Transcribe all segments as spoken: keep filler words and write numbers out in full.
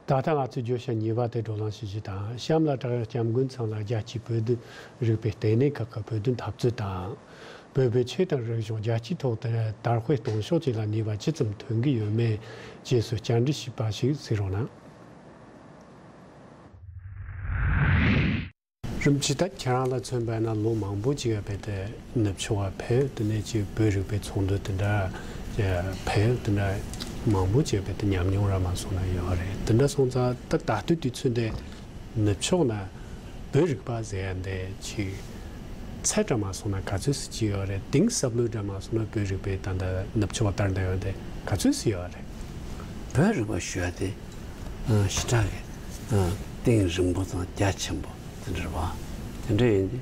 ད་ལྟ་ང་ཚོས་བརྗོད་བྱ་གཉིས་པ་དེ་བགྲོ་གླེང་ཞུ་རྒྱུ་དང་། གཤམ་ལ་བྲག་གཡབ་སྐྱབས་མགོན་ཚང་ལ་རྒྱལ་སྤྱིའི་བོད་དོན་རིག་པའི་ལྟེ་གནས་ཁག་གི་བོད་དོན་འཐབ་རྩོད་དང་། བོད་པའི་ཆོས་དང་རིག་གཞུང་རྒྱལ་སྤྱིའི་ཐོག་ཏུ་དར་སྤེལ་གཏོང་ཕྱོགས་བཅས་ལ་ནུས་པ་ཇི་ཙམ་ཐོན་གྱི་ཡོད་མེད་བཅས་སུ་བཅར་འདྲི་ཞུས་པ་ཞིག་གཟིགས་རོགས་གནང་། རིན་པོ་ཆེ། ད་ཁྱེད་རང་ལ་མཚོན་པ་ན་ལོ་མང་པོ་ཅིག་རྦད་དེ་ནུབ་ཕྱོགས་ལ་ཕེབས། དེ་ནས་ཅིག་བོད་རིག་པའི་ཚོགས་འདུ་དེ་འདྲ་ཕེབས། དེ་འདྲ་མང་པོ་ཅིག་རྦད་དེ་ཉམས་མྱོང་ར་མ་སོང་ན་ཡོད་རེད། དེ་འདྲ་སོང་ཙང་ད་ད་ལྟའི་དུས་ཚོད་འདི་ནུབ་ཕྱོགས་ན་བོད་རིག་པ་ཟེར་ཡ་འདི་ཅིག་ཚད་འདྲ་མ་སོང་ན་ག་ཚོད་ཅིག་ཡོད་རེད། གཏིང་ཟབ་ལོས་འདྲ་མ་སོང་ན་བོད་རིག་པའི་ད་ལྟ་ནུབ་ཕྱོགས་དར་འདི་ཡོད་འདི་ག་ཚོད་ཅིག་ཡོད་རེད། བོད་རིག་པ་ཞུ་ཡ་དེ་ཞེ་དྲག་གི་གཏིང་རིང་པོ་དང་རྒྱ་ཆེན་པོ་དེ་འདྲ་རེད་བ། དེ་འདྲ་ཡིན་དུས་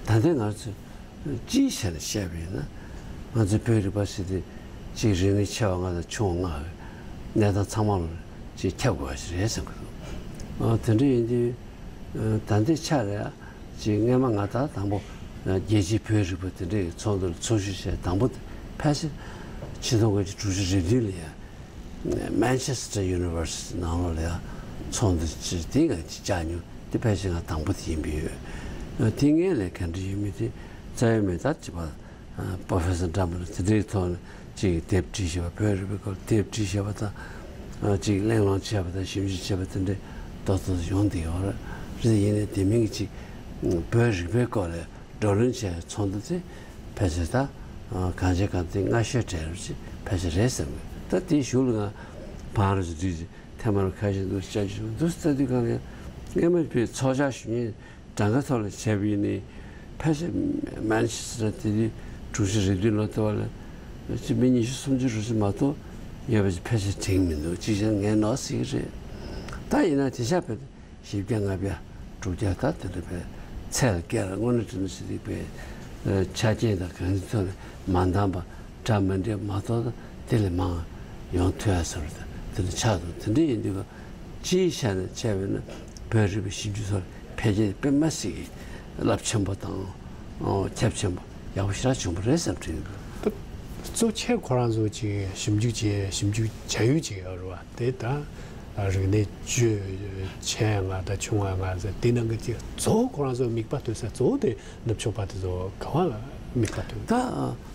ད་ལྟ་ང་ཚོས་སྤྱིའི་ཆ་ནས་བཤད་པ་ཡིན་ན། ང་ཚོའི་བོད་རིག་པ་ཟེར་དེ་གཅིག་རིག་གནས་ཆེ་བ་ལྔ་དང་ཆུང་བ་ལྔ་ཡོད། གནས་སྟངས་ཚང་མ་ལ་གཅིག་ཁྱབ་དགོས་པ་ཞིག་རེད་བསམ་གྱི་འདུག། ཨ། དེ་འདྲ་ཡིན་དུས་ད་ལྟའི་ཆ་ལ་ཡ་གཅིག་སྔས་མ་ང་དང་དང་པོ་རྒྱལ་སྤྱིའི་བོད་རིག་པ་དེ་འདྲའི་ཚོགས་འདུ་ལ་ཚོགས་ཞུགས་བྱས། དང་པོ་དེ་ཕལ་ཆེར་ཆིག་སྟོང་དགུ་བརྒྱ་དྲུག་ཅུ་རེ་བདུན་ལ་ཡ། Manchester University ནང་ལོགས་ལ་ཡང་ཚོགས་འདུ་ཅིག་དེ་ག་ཅིག་བཅར་མྱོང་། དེ་ཕལ་ཆེར་ང་དང་པོ་དེ་ཡིན་པས་ཡོད། དེ་སྔོན་ལ་ག་འདྲ་ཡིན་མིན་དེ་རྩ་བའི་མེད། ད་ཅིག་པ་Professor Drummond དེ་འདྲའི་ཐོག་ནས་ཅིག་དེབ་བྲིས་བཞག་པ། བོད་རིག་པའི་སྐོར་དེབ་བྲིས་བཞག་པ་དང་། ཅིག་གླེང་སློང་བྱས་པ་དང་ཞིབ་འཇུག་བྱས་པ་དེ་འདྲའི་ཏོག་ཙམ་ཡོང་བསྡད་ཡོད་རེད། རེད། ཡིན་ནའི་དེ་མིན་གྱི་ཅིག་བོད་རིག་པའི་སྐོར་ལ་བགྲོ་གླེང་བྱས་ཚོགས་འདུ་དེ་ཕལ་ཆེར་ད་གང་བྱས་གང་དེ་སྔ་ཤོས་གྲས་རུ་ཅིག་ཕལ་ཆེར་རེད་བསམ་གི། ད་དེའི་གཞུག་ལ་ང་བང་རུ་ཅིག་བསྒྲིགས་ཅིག་ཐེངས་མ་རུ་ཁ་ཤས་འདུག་བཅར་རྒྱུ་བྱུང་། འདུག་ལྟ་དུས་གང་ལ་ཡང་སྔས་མ་བོད་ཚོགས་བཅར་ཞུ་མཁན་གྲངས་ཀ་ཐོག་ལ་བྱས་པ་ཡིན་ནའི་ཕལ་ཆེར་Manchester དེ་དུས་དྲུག་ཅུ་རེ་བདུན་ལོ་དེ་བ་ལ་ཅིག་མི་ཉི་ཤུ་སུམ་ཅུ་རེ་ཅིག་མ་གཏོགས་ཡོད་པ་ཅིག་ཕལ་ཆེར་དྲན་མི་འདུག། ཅིག་བྱས་ན་ངས་ནོར་སྲིད་ཀྱི་རེད། ད་ཡིན་ན་དེང་སང་བོད་བཞི་བརྒྱ་ལྔ་བརྒྱ་དྲུག་བརྒྱ་ད་དེ་འདྲ་བའི་ཚད་ལ་བསྐྱལ་ལ། དངོས་གནས་དྲང་གནས་ཞུ་དུས་པའི་ཆ་རྐྱེན་དང་གང་ཅིའི་ཐོག་ནས་མ་འདང་པ་འདྲ་མི་འདྲ་མ་གཏོགས་དེ་ལས་མང་ཡོང་ཐུབ་ཡ་བཟོ་འདྲ་དེ་འདྲ་ཆགས་འདུག། དེ་འདྲ་ཡིན་དུས་སྤྱིའི་ཆ་ནས་བྱས་པ་ཡིན་ན་བོད་རིག་པའི་ཞིབ་འཇུག་ཐོག་འཕེལ་རྒྱས་དཔེ་མ་སྲིད་ཀྱི་རླབས་ཆེན་པོ་དང་ཁྱབ་ཆེན་པོ་ཡག་པོ་ཞེ་དྲག་བྱུང་བ་རེད་བསམ་དྲན་གྱི་འདུག། གཙོ་ཆེ་ཁོ་རང་ཚོ་ཅིག་ཞིབ་འཇུག་བྱས། ཞིབ་འཇུག་བྱ་ཡུལ་ཅིག་ཡོད་རེད་བ། དེ་ད་རིག་གནས་བཅུ་ཆེ་ཡ་ལྔ་དང་ཆུང་བ་ལྔ་ཟེར། དེ་ནང་གི་ཅིག་གཙོ་བོ་ཁོ་རང་ཚོ་མིག་དཔེ་ལྟོས་ས་གཙོ་བོ་དེ་ནུབ་ཕྱོགས་པ་དེ་ཚོ་ག་བ་ལ་མིག་དཔེ་ལྟོས། ད་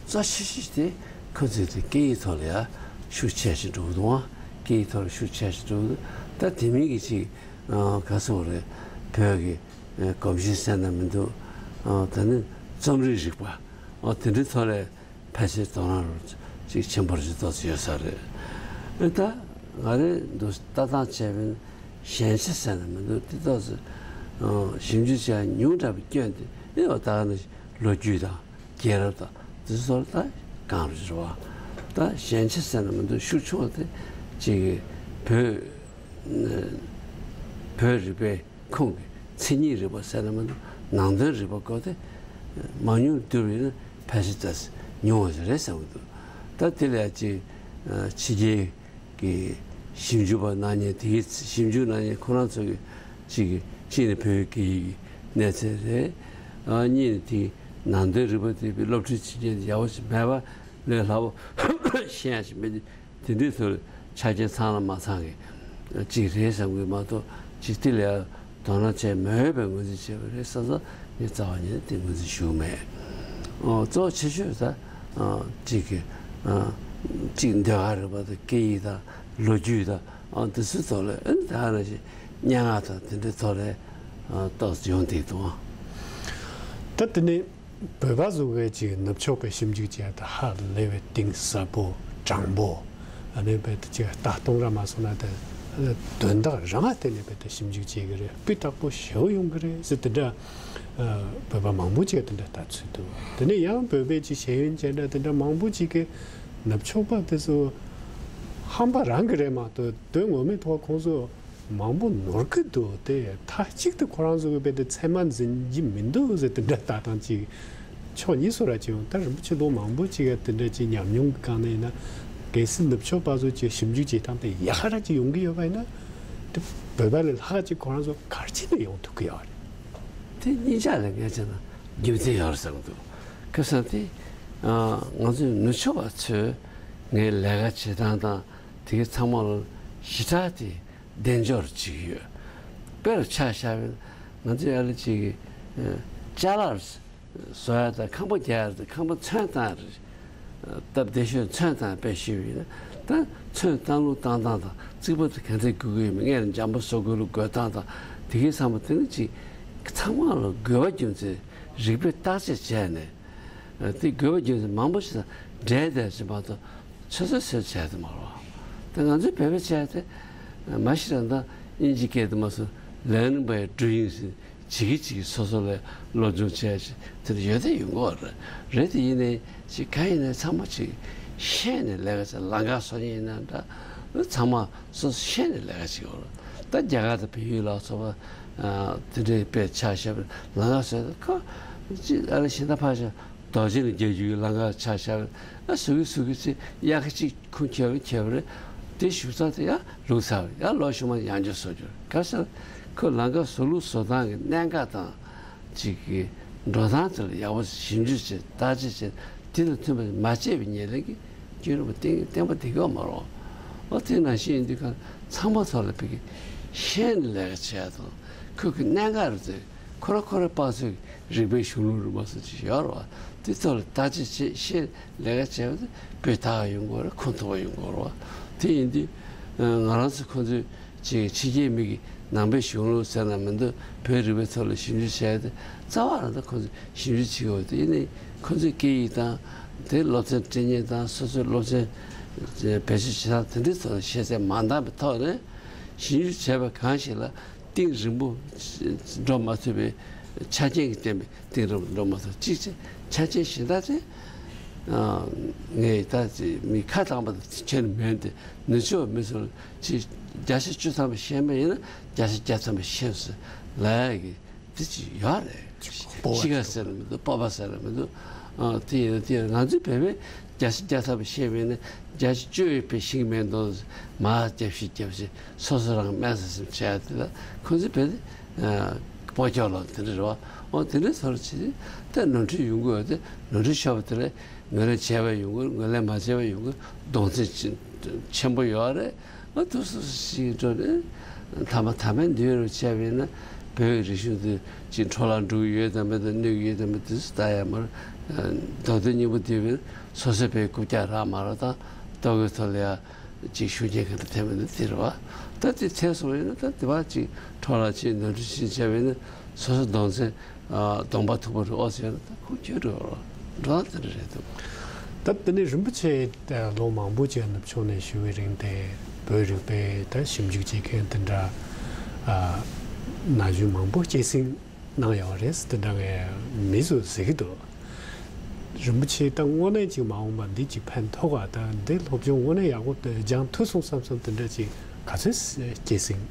གཙོ་ཆེ་ཤོས་དེ་ཁོ་ཚོས་དེ་སྐད་ཡིག་ཐོག་ལ་ཡ་ཤུགས་ཆེ་ཞིག་འགྲོ་གི་འདུག་ཨང་། སྐད་ཡིག་ཐོག་ལ་ཤུགས་ཆེ་ཞིག་འགྲོ་གི་འདུག། ད་དེ་མིན་གྱི་ཅིག་ག་ཟེར་དགོས་རེད། བོད་ཀྱི་གོམས་གཤིས་ཟེར་ན་མི་འདུག། ད་ནི་རྩོམ་རིག་རིག་པ་དེ་འདྲའི་ཐོག་ལ་ཕལ་ཆེར་དོ་སྣང་རུ་ཅིག་ཆེན་པོ་རུ་ཅིག་ཏོག་ཙམ་ཡོད་ས་རེད། ཨེ་ད་ང་རེ་འདུག་ལྟ་སྟངས་བྱས་པས་ན་ཞན་ཆ་ཟེར་ན་མི་འདུག། དེ་ཏོག་ཙམ་ཞིབ་འཇུག་བྱས་ཉུང་དྲགས་པའི་སྐྱོན་དེ་ཨེ་འོ་ད་ནི་ལོ་རྒྱུས་དང་རྒྱལ་རབས་དང་དེ་ཚོ་ལ་ད་གང་རུ་ཅིག་རེད་བ། ད་ཞན་ཆ་ཟེར་ན་མི་འདུག། ཤུགས་ཆུང་བ་དེ་ཅིག་བོད་བོད་རིག་པའི་ཁུངས་ཀྱི་མཚན་ཉིད་རིག་པ་ཟེར་ན་མི་འདུག། ནང་དོན་རིག་པ་སྐོར་དེ་མང་ཉུང་བསྡུར་བས་ན་ཕལ་ཆེར་ད་ཉུང་བ་ཞིག་རེད་བསམ་གྱི་འདུག། ད་དེ་ལས་ཅིག་ཕྱི་རྒྱལ་གྱི་ཞིབ་འཇུག་པ་གནང་མཁན་དེ་གའི་ཞིབ་འཇུག་གནང་མཁན་ཁོ་རང་ཚོ་གི་ཅིག་གཅིག་ནི་བོད་ཀྱི་གནས་ཚད་རེད། ཨ་གཉིས་ནི་དེ་ནང་དོན་རིག་པ་དེ་བའི་སློབ་ཁྲིད་བྱེད་མཁན་དེ་ཡག་པོ་ཞིག་མེད་པ་ལས་སླ་པོ་ཤེས་ཡ་ཞིག་མེད། དེ་འདྲའི་ཐོག་ལ་ཆ་རྐྱེན་ཚང་ལ་མ་ཚང་གི་ཅིག་རེད་བསམ་གི་མ་གཏོགས་ཅིག་དེ་ལས་དོ་སྣང་བྱས་མེད་པའི་ངོས་འཛིན་བྱས་པ་རེད་བསམ་ས་ངས་རྩ་བ་ཉིད་ནས་དེ་ངོས་འཛིན་ཞུ་གི་མེད། ཨོ་གཙོ་ཆེ་ཤོས་ད་ཅིག་གི་ཅིག་ཟློས་གར་རིག་པ་དང་སྐད་ཡིག་དང་ལོ་རྒྱུས་དང་ཨ་འདི་ཚོའི་ཐོག་ལ་ཨ་ནི་ད་ག་ནང་བཞིན་སྙན་ངག་དང་དེ་འདྲའི་ཐོག་ལ་ཏོག་ཙམ་ཡོང་བསྡད་འདུག། ད་དེ་ནས་བོད་པ་ཚོ་གིས་ཅིག་ནུབ་ཕྱོགས་པའི་ཞིབ་འཇུག་བྱས་ཏེ་ཧ་ལས་པའི་གཏིང་ཟབ་པོ་དྲང་པོ། ཨ་ནི་རྦད་དེ་ཅིག་ལྟ་སྟངས་ར་མ་སོང་ན་དེ་དོན་དག་རང་ལ་བརྟེན་ནས་རྦད་དེ་ཞིབ་འཇུག་བྱེད་ཀྱི་རེད། སྤུས་དག་པོ་ཞེ་པོ་ཡོང་གི་རེད་ཟེར་དེ་འདྲ་བོད་པ་མང་པོ་ཅིག་དེ་འདྲ་ལྟ་ཚུལ་འདུག། དེ་ནས་ཡང་བོད་པའི་ཅིག་ཤེས་ཡོན་ཅན་འདྲ་དེ་འདྲ་མང་པོ་ཅིག་གིས་ནུབ་ཕྱོགས་པ་དེ་ཚོ་ཧམ་པ་རང་གི་རེད་མ་གཏོགས་དོན་ངོ་མའི་ཐོག་ཁོང་ཚོ་མང་པོ་ནོར་གི་འདུག། དེ་མཐའ་གཅིག་ཏུ་ཁོ་རང་ཚོ་གི་རྦད་དེ་ཚད་མ་འཛིན་གྱི་མི་འདུག་ཟེར་དེ་འདྲ་ལྟ་སྟངས་ཅིག་ཕྱོགས་གཉིས་སུ་ར་ཅིག་ཡོང་། ད་རིན་པོ་ཆེ་ལོ་མང་པོ་ཅིག་ཡ་དེ་འདྲ་ཅིག་ཉམས་མྱོང་གི་སྒང་ནས་ཡིན་ན། གལ་སྲིད་ནུབ་ཕྱོགས་པ་ཚོ་ཅིག་ཞིབ་འཇུག་བྱེད་སྟངས་དེ་ཡག་ག་ར་ཅིག་ཡོང་གི་ཡོད་པ་ཡིན་ན། དེ་བོད་པ་ལས་ལྷག་ཅིག་ཁོ་རང་ཚོ་ག་རེ་བྱས་ནས་ཡོང་ཐུབ་ཀྱི་ཡོད་རེད། དེ་གཉིས་ཆ་ལ་ངས་བྱས་ན་རྒྱུ་མཚན་ཡོད་རེད་བསམ་གྱི་འདུག། ག་ཟེར་ན་དེ་ང་ཚོའི་ནུབ་ཕྱོགས་པ་ཚོས་ངའི་ལས་ཀ་བྱེད་སྟངས་དང་དེ་གའི་ཚང་མ་ལ་ཞེ་དྲག་དེ། གདེང་འཇོག་བྱེད་ཀྱི་ཡོད། དཔེར་ཆ་བཞག་པ་ན་ང་ཚོའི་ཨ་ལ་ཅིག་གི་ཅ་ལག་བཟོ་ཡ་དང་ཁང་པ་རྒྱག་ཡ་དང་ཁང་པ་ཚོན་བཏང་ཡ་རེད། སྟབས་བདེ་ཤོས་ཚོན་བཏང་དཔེ་ཞུས་པ་ཡིན་ན། ད་ཚོན་བཏང་ལུགས་བཏང་སྟངས་དང་རྩིག་པ་དེ་ག་འདྲས་དགོས་ཀྱི་ཡོད་མེད། སྔོན་ལ་འཇམ་པོ་བཟོ་དགོས་ལུགས་དགོས་སྟངས་དང་དེ་གའི་ཚང་མ་དེ་ནི་ཅིག་ཚང་མ་ལ་དགོས་པ་རྒྱུ་མཚན་རིག་པས་བརྟག་དཔྱད་བྱས་ནས། དེ་དགོས་པ་རྒྱུ་མཚན་མང་པོ་ཞིག་དང་འབྲེལ་བསྡད་ཅིག་མ་གཏོགས་ཚོད་ཚོད་ཚོད་བྱས་དེ་མ་རེད་བ། དེ་ང་ཚོའི་བོད་པའི་བྱས་དེ་མ་གཞི་རང་ད་དབྱིན་ཇི་སྐད་དུ་མ་སོང་learn by doing ཟེར། བྱེད་ཀྱི་བྱེད་ཀྱི་སོ་སོ་ལ་སློབ་སྦྱོང་བྱས་ཤིག་དེར་ཡོད་དེ་ཡོད་མགོ་རེད། རེད་དེ་ཡིན་ནའི་ཅིག་གང་ཡིན་ནའི་ཚང་མ་ཅིག་ཤེས་ནས་ལས་ཀ་བྱེད། ལམ་ཁ་བཟོ་མཁན་ཡིན་ན་འདྲ། ཚང་མ་སོ་སོ་ཤེས་ནས་ལས་ཀ་བྱེད་དགོས་རེད། ད་རྒྱ་གར་དང་བལ་ཡུལ་ལ་སོགས་པ་དེ་འདྲའི་དཔེ་ཆ་བཞག་པ་ལམ་ཁ་བཟོས་ཏེ་ཁོ་ཅིག་ཨ་ལ་གཞན་དག་ཕར་བཞག་རྡོ་རྗེ་ལ་རྒྱལ་རྒྱུའི་ལམ་ཁ་ཆ་བཞག་པ་ཨ་བཟོ་གི་བཟོ་གི་ཚེ་དབྱར་ཁ་ཅིག་ཁུངས་འཁྱོལ་བ་འཁྱོལ་བ་རེད། དེ་བཞུགས་ས་དེ་ཡང་ལུག་ཚར་ཡང་ལོ་ཤུ་མ་ཡང་བསྐྱར་བཟོ་རྒྱུ་རེད། ག་ས་ཁོ་ལམ་ཁ་བཟོ་ལུགས་བཟོ་སྟངས་ཀྱི་གནད་འགག་དང་ཅིག་གི་འགྲོ་སྟངས་དེ་ལ་ཡག་པོ་ཞིབ་འཇུག་བྱས་བརྟག་དཔྱད་བྱས་དེ་དང་མཐུན་པ་མ་བྱས་པའི་ཉེར་ལེན་གྱི་སྐྱོན་རིག་པ་བསྟན་བསྟན་པ་དེ་ག་མ་རོ། ཨོ་དེ་ནང་བཞིན་ཡིན་དུས་ག་ཚང་མ་ཚོ་ལ་ཕ་གི་ཤེས་ནས་ལས་ཀ་བྱས་དང་ཁོ་གི་གནད་འགག་རེད་ཚེ། ཁོ་ར་ཁོ་ར་དཔག་ཚོད་རིག་པའི་གཞུང་ལུགས་རུ་མ་སོགས་ཅིག་ཡོད་རེད་བ། དེ་ཚོ་ལ་བརྟག་དཔྱད་བྱེད་ཤེས་ལས་ཀ་བྱས་པ་དེ་སྤུས་དག་ཡོང་དགོས་རེད། ཁུངས་ཐུབ་པ་ཡོང་དགོས་རེད་བ། དེ་ཡིན་དུས་ང་རང་ཚོ་ཁོ་ཚོའི་ཅིག་ཕྱི་རྒྱལ་མི་གི་ནང་པའི་གཞུང་ལུགས་ཟེར་ན་མི་འདུག་བོད་རིག་པའི་ཐོག་ལ་ཞིབ་འཇུག་བྱས་ཏེ་རྩ་བ་རང་ད་ཁོ་ཚོ་ཞིབ་འཇུག་བྱེད་དགོས་དེ་ཡིན་ནའི་ཁོ་ཚོའི་སྐད་ཡིག་དང་དེ་སློབ་ཚན་སྤྲད་མཁན་དང་སོ་སོའི་སློབ་ཚན་བེད་སྤྱོད་བྱེད་སྟངས་དེ་འདྲའི་ཐོག་ལ་ཤེས་ཚད་མ་འདང་བའི་ཐོག་ནས་ཞིབ་འཇུག་བྱས་པ་གང་ཞིག་ལ། གཏིང་རིང་པོ་འགྲོ་མ་ཐུབ་པའི་ཆ་རྐྱེན་གྱིས་བརྟེན་པའི་གཏིང་རིང་པོ་འགྲོ་མ་ཐུབ་གཅིག་བྱས། ཆ་རྐྱེན་གཞན་དག་དེ་ངས་ད་ཅིག་མི་ཁ་དྭངས་པ་དང་ཁྱེད་མེད་དེ་ནུ་ཆོ་མི་ཚོར་ཅིག་བརྒྱ་ཆ་བཅུ་ཐམ་པ་ཤེས་པ་ཡིན་ན་བརྒྱ་ཆ་བརྒྱ་ཐམ་པ་ཤེས་སོང་ལབ་ཡ་གི་དེ་ཅིག་ཡོད་རེད། སྤོབས་པ་ཤི་ཁ་ཟེར་ལ་མི་འདུག་སྤོབས་པ་ཟེར་ལ་མི་འདུག་ཨ་དེ་ཡིན་དེ་ང་ཚོའི་བོད་པའི་བརྒྱ་ཆ་བརྒྱ་ཐམ་པ་ཤེས་པ་ཡིན་ན་བརྒྱ་ཆ་བཅུ་ཡོད་པའི་ཤིང་མེད་མདོག་མར་རྒྱབ་ཤིག་རྒྱབ་ཤིག་སོ་སོ་རང་དམན་ས་སེམས་བྱས་ཡ་དེ་ལ་ཁོ་ཚོས་བོད་དེ་སྤོ་སྐྱོག་ལོ་དེ་འདྲ་རེད་བ། འོ་དེ་འདྲ་ཚོར་བྱེད་དེ་ནོར་འཁྲུལ་ཡོང་གི་ཡོད་དེ་ནོར་འཁྲུལ་ཤོར་བ་དེ་ལས་ངོས་ལེན་བྱས་པ་ཡོང་གི་ངོས་ལེན་མ་བྱས་པ་ཡོང་གི་གདོང་ཚིགས་ཆེན་པོ་ཡོད་རེད། ཨ་ཐུགས་སུ་ཞིག་འགྲོ་ནས་ཐ་མ་ཐ་མའི་འདུལ་རུ་བྱས་པ་ཡིན་ན་བོད་ཀྱི་རིག་གཞུང་དེ་ཅིག་འཕྲོ་བརླག་འགྲོ་གི་ཡོད་དམ་མེད་དམ་གནོད་ཀྱི་ཡོད་དམ་མེད་དེ་ཚོ་ལྟ་ཡ་མ་རེད། མདོ་དོན་སྙིང་པོ་དེ་བས་སོ་སོའི་བོད་རྐུབ་བཀྱག་རག་མ་རག་དང་ལྟོ་གོས་ཐོག་ལ་ཡ། ཅིག་ཤུགས་རྐྱེན་ག་འདྲ་ཐེབས་མིན་དེ་རེད་བ། ད་དེ་ཐེབས་སོང་ཡིན་ན་ད་དེ་བ་ཅིག་འཕྲོ་བརླག་ཅིག་ནོར་འཁྲུལ་ཅིག་བྱས་པ་ཡིན་ན་སོ་སོ་གདོང་ཚེ་གདོང་པ་ཐུག་པ་རེད། ཨོ་ཟེར་ན་ད་ཁོ་ཁྱོད་རེད་བ། འགྲོ་ད་དེ་འདྲ་རེད་འདུག་ད་དེ་ནས་རིན་པོ་ཆེ་ལོ་མང་པོ་ཅིག་ནུབ་ཕྱོགས་ནས་བཞུགས་པའི་རིང་དེ་བོད་རིག་པའི་ད་ཞིབ་འཇུག་བྱེད་མཁན་དེ་འདྲ་ན་གཞོན་མང་པོ་སྐྱེད་སྲིང་གནང་ཡོད་རེད་དེ་འདྲ་བའི་མི་ཚོས་ཟེར་གྱི་འདུག་རིན་པོ་ཆེ་ད་དངོས་གནས་ཅིག་མ་འོངས་པ་འདི་ཅིག་ཕན་ཐོགས་པ་ད་འདི་སློབ་སྦྱོང་དངོས་གནས་ཡག་པོ་དེ་སྦྱང་ཐུབ་སོང་བསམ་བསམ་དེ་འདྲ་ཅིག་ག་ཚོད་སྐྱེད་སྲིང་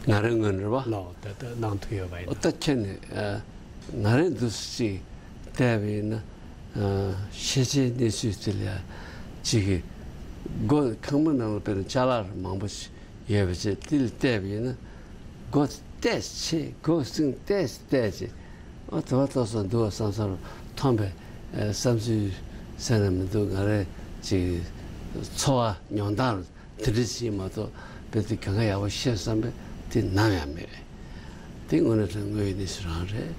ང་རའི་ངོས་ནས་རེད་བ། ལོ་ད་ད་གནང་ཐུབ་ཡོད་པ་ཡིན་ཨོ་ན། ད་ཁྱེད་ནས་ང་རའི་འདུག་སེ་ཅིག་བལྟས་པ་ཡིན་ན་ཤེས་བྱའི་གནས་ཚུལ་དེ་ལ་ཅིག་གི་སྒོ་ཁང་པ་ནང་ལ་དཔེར་ན་ཅ་ལག་མང་པོ་ཞིག་ཡོད་པ་བྱས་དེ་ལ་བལྟས་པ་ཡིན་ན་སྒོ་བལྟས་ཆེ་སྒོ་སྲིང་བལྟས་བལྟས་བྱས་ཨ་དེ་བ་ཏོག་ཙམ་འདུག་བསམ་བསམ་མཐོང་པའི་བསམ་ཚུལ་ཟེར་ན་མི་འདུག་ང་རའི་ཅིག་འཚོ་བ་མྱོང་སྟངས་དེ་འདྲ་ཞིག་མ་གཏོགས་བེད་དེ་གང་ག་ཡག་པོ་ཤེས་བསམ་པའི་དེ་ནམ་ཡང་མེད། དེ་དངོས་གནས་དྲང་དངོས་ཡིན་ནི་ཞིག་རང་རེད།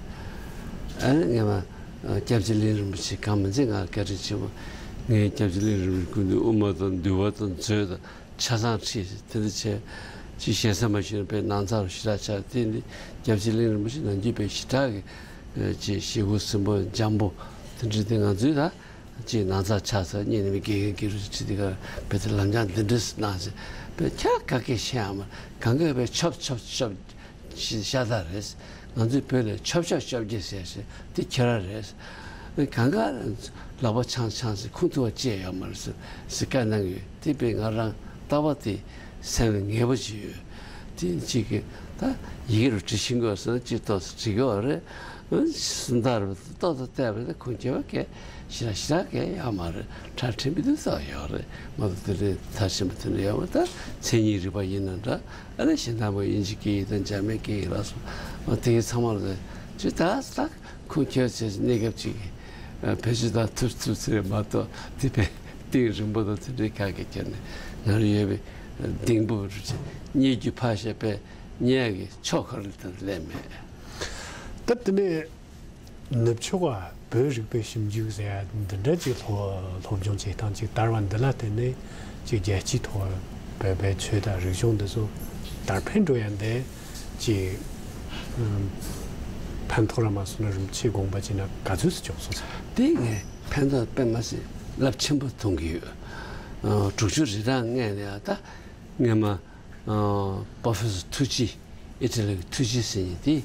ཨ་ནི་ངས་མ་སྐྱབས་རྗེ་གླིང་རིན་པོ་ཆེ་གང་མི་མཛད་ང་བཀའ་དྲིན་ཆེན་པོ་ངས་སྐྱབས་རྗེ་གླིང་རིན་པོ་ཆེ་སྐུ་མདུན་དབུ་མ་དང་འདུལ་བ་དང་མཛོད་དང་། ཆ་ཚང་ཁྲིད་དེ་འདྲ་བྱས། ཅིག་ཞེ་ས་མ་ཞུས་ན་དཔེ་ནང་ཚགས་རུ་ཞེ་དྲག་ཆགས་དེ་འདི་སྐྱབས་རྗེ་གླིང་རིན་པོ་ཆེ་ནམ་རྒྱུན་དཔེ་ཞེ་དྲག་གི་ཅིག་ཞེ་དགུ་སྲིན་པོ་འཇམ་པོ་དེ་འདྲ་དེ་ང་ཚོའི་ད་ཅིག་ནང་ཚགས་ཆགས་ཚར་གཉིས་ནས་མི་དགེ་རྒན་དགེ་ཕྲུག་ཁྲིད་དེ་ག་དཔེ་དེ་ལམ་སྦྱང་འདི་འདྲ་གནང་ཟེར་དཔེ་ཁྱག་ག་གེ་ཤེས་ཡ་མ་གང་ག་དཔེ་ཆོབ་ཆོབ་ཆོབ། ཤ་སྟག་རེད། ང་ཚོའི་བོད་ལ་ཆོབ་ཆོབ་ཆོབ་རྒྱག་ཟེར་ཞེས་དེ་ཁྱེད་རང་རེད། གང་ག་ལག་པ་འཆང་འཆང་ཟེར་ཁུངས་ཐུབ་པ་ཅི་ཡང་ཡོད་མ་རེད་ཟེར་ཟེར་བཀའ་གནང་གི་ཡོད། དེ་དཔེ་ང་རང་ལྟ་བ་དེ་སེམས་ལ་ངེས་པ་ཅིག་ཡོད། དེ་གཅིག་གིས་ད་ཡི་གེ་རུ་འབྲི་ཤེས་དགོས་ཟེར་ན་གཅིག་ཏོག་ཙམ་འབྲི་དགོས་པ་རེད། སུམ་རྟགས་རུ་ཏོག་ཙམ་བལྟས་པ་ན་ཁུངས་སྐྱེལ་བ་གས་ཞེ་དྲག་ཞེ་དྲག་གས་ཡོད་མ་རེད། ཁྲ་ཁྲིམས་པའི་དུས་ཚོད་ཡོད་རེད་མ་གཏོགས་དེ་འདྲའི་མཐར་ཕྱིན་པ་དེ་འདྲ་ཡོད་མ་རེད། ད་མཚན་ཉིད་རིག་པ་ཡིན་ན་འདྲ། ཨ་ནི་གཞན་དག་པོ་དབྱིན་ཇི་སྐད་ཡིག་དང་འཇར་མན་སྐད་ཡིག་ལ་སོགས་པ་དེ་གའི་ཚང་མ་ལ་ཅི་ད་ད་ཁུངས་འཁྱོལ་བྱས་གནས་སྐབས་ཅིག་གི་བེད་སྤྱོད་བཏང་ཐུབ་ཐུབ་ཚེ་མ་གཏོགས་དེ་བས་གཏིང་རིང་པོ་དང་དེ་འདྲའི་ག་གེ་ཁྱེར་ནས་ང་རང་ཡོད་པའི་ ལྡིང་པོ་རུ་ཆེ་རྙེད་རྒྱུ་ཕར་བཤད་པས་རྙེད་ཀྱི་ཕྱོགས་ཁར་དུ་སླེབས་མེད། ད་དེ་ནས་ནུབ་ཕྱོགས་པ་བོད་རིག་པའི་ཞིབ་འཇུག་ཟེར་ཡ་འདི་འདྲ་ཅིག་སློབ་སློབ་སྦྱོང་བྱེད་སྟངས་ཅིག་དར་བ་འདི་ལ་བརྟེན་ནས་ཅིག་རྒྱལ་སྤྱིའི་ཐོག་བོད་པའི་ཆོས་དང་རིག་གཞུང་འདི་ཚོ་དར་འཕེལ་འགྲོ་ཡ་འདི་ཅིག་ཕན་ཐོགས་ར་མ་སོང་ན་རིན་པོ་ཆེ་དགོངས་པ་ཅིག་ན་ག་ཚོད་ཙམ་བྱུང་སོང་ཟེར། དེ་ངས་ཕན་ཐོགས་དཔེ་མ་སྲིད་རླབས་ཆེན་པོ་མཐོང་གི་ཡོད། ཨ་དྲུག་ཅུ་རེ་གྲངས་སྔོན་ནས་ཨ་ད་སྔོན་མ་ཨ་པོ་ཧྥེ་སར་ཐུགས་རྗེ་ཨི་ཊ་ལི་གི་ཐུགས་རྗེ་ཟེར་མཁན་དེ་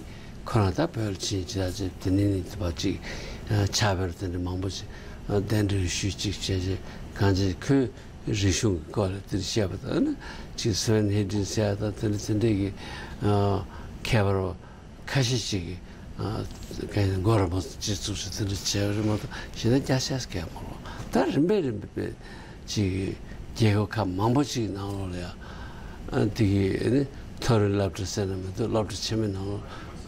ཁོ་རང་ད་བོད་ལ་ཕྱིན་ཅི་ལ་ཅི་དེ་ནས་ནི་དེ་བ་ཅིག་ཨ་ཕྱག་དཔེ་དེ་འདྲ་མང་པོ་ཅིག་ཨ་གདན་འདྲེན་ཞུས་ཅིག་བྱས་རྗེས་གང་ཅི་ཁོས་རིག་གཞུང་གི་སྐོར་ལ་དེ་འདྲ་བཤད་པ་དང་ནི་ཅིག་སི་ཝེན་ཧེ་ཌིན་ཟེར་ཡ་དང་དེ་འདྲ་དེ་འདྲ་གི་ཨ་མཁས་པ་རོ། ཁ་ཤས་ཅིག་གིས་ཨ་ག་ཡིན་མགོ་ར་མོ་ཅིག་བཙུགས་ཤིག་དེ་འདྲ་བྱས་རེད་མ་གཏོགས་གཞན་དག་སྐད་ཆ་སྐད་མ་རུང་། ད་རིམ་པས་རིམ་པས་ཅིག་རྒྱལ་ཁབ་ཁག་མང་པོ་ཅིག་ནང་ལོགས་ལ་ཡང་ཨ་དེ་གི་ཨ་ནི་མཐོ་རིམ་སློབ་གྲྭ་ཟེར་ན་མི་འདུག་སློབ་གྲྭ་ཆེན་མོའི་ནང་ལོགས་